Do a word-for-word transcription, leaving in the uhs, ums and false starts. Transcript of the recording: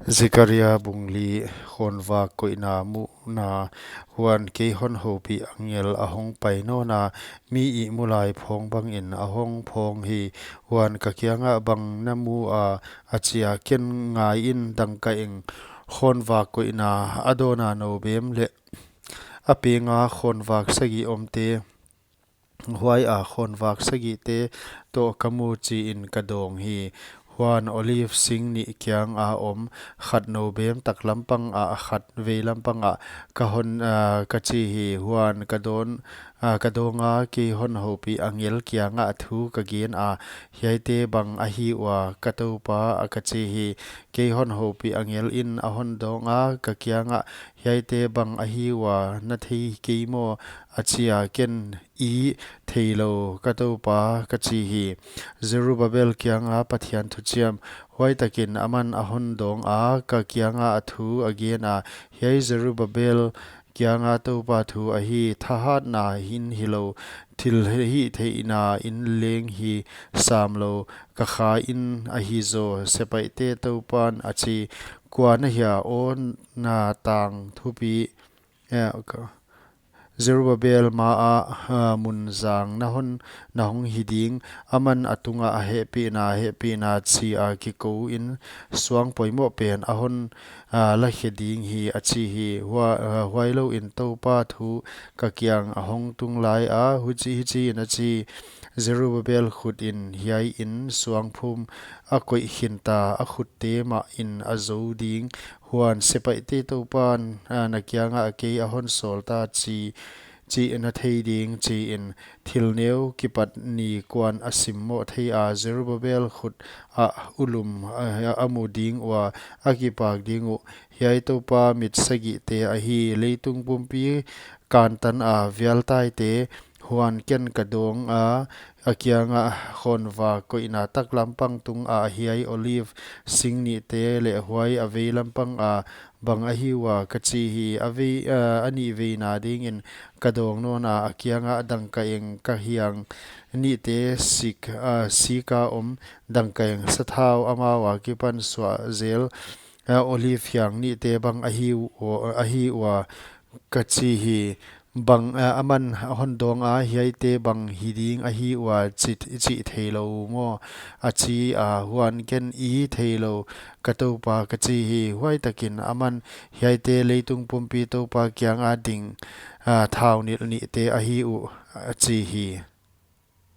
Zekaria bung li. Khawnvak koihna muhna. Huan kei hon houpih angel a hong pai nawn a, mi ihmu lai phawng bangin a hong phawng hi. Huan ka kiangah, "Bang na mu a?" a chi a. Ken, "Ngaiin, dangkaeng, khawnvak koihna a dawna noubem leh a penga khawnvak sagih omte, huaia khawnvak sagihte toh ka mu," chiin ka dawng hi. Huan olive sing nih kianga om, khat noubem tak lampang ah, khat veilam pangah ka hon, ah, ka chi hi. Huan ka dawn, ah, ka dawnga, "Kei hon houpih angel kiangah thu ka gen a, hiaite bang ahi ua, ka Toupa?" a ka chi hi. Kei hon houpih angelin a hon dawnga, ka kiangah, "Hiaite bang ahi ua, na thei kei maw?" a chi a. Ken, "I theilou, ka Toupa," ka chi hi. Zerubbabel kianga Pathian thuchiam. Huaitakin aman a hon dawnga, ka kianga a thu a gen a, "Hiai Zerubbabel kianga Toupa thu ahi: Thahatna in hilou, thilhihtheihna in leng hi samlou, ka khain ahi zaw, Sepaihte Toupan a chi. Kua na hia, aw na tang thupi, eh, ka, Zerubbabel maah, ah, mun zang na hon, na hong hi ding. Aman a tungah a hehpihna, hehpihna, chia kikouin suang poimoh pen a hon, ah, lakhe ding hi," a chi hi. Hua-, ah, huailouin Toupa thu ka kiang a hong tung laia, huchi, hichiin a chi, "Zerubbabel khutin hiai in suangphum a koih khinta, a khutte mahin a zou ding. Huan, 'Sepaihte Toupan, ah, na kiangah kei a hon sawlta,' chi, chih na thei ding," chiin. Thil neu kipat ni kuan a simmoh thei a, Zerubbabel khut ah ulum, ah, a mu ding ua, a kipak ding uh. Hiai Toupa mit sagihte ahi, leitung pumpi kantan a vialtaite. Huan ken ka dawnga, a kiangah, "Khawnvak koihna taklam pang tungah hiai olive sing nihte leh huai a veilam panga bang ahi ua?" ka chi hi. A vei, ah, a nihveina dingin ka dawng nawna, a kiangah, "Dangkaeng ka hiang nihte sik, ah, sika om, dangkaeng sathau amau akipan suah zel, ah, olive hiang nihte bang ahi u-, ahi ua?" ka chi hi. Bang, ah, aman a hon dawnga, "Hiaite bang hi ding ahi ua, chih, chih theilou maw?" a chi a. Huan ken, "I theilou, ka Toupa," ka chi hi. Huaitakin aman, "Hiaite leitung pumpi Toupa kianga ding, ah, thaunilh nihte ahi uh," a chi hi.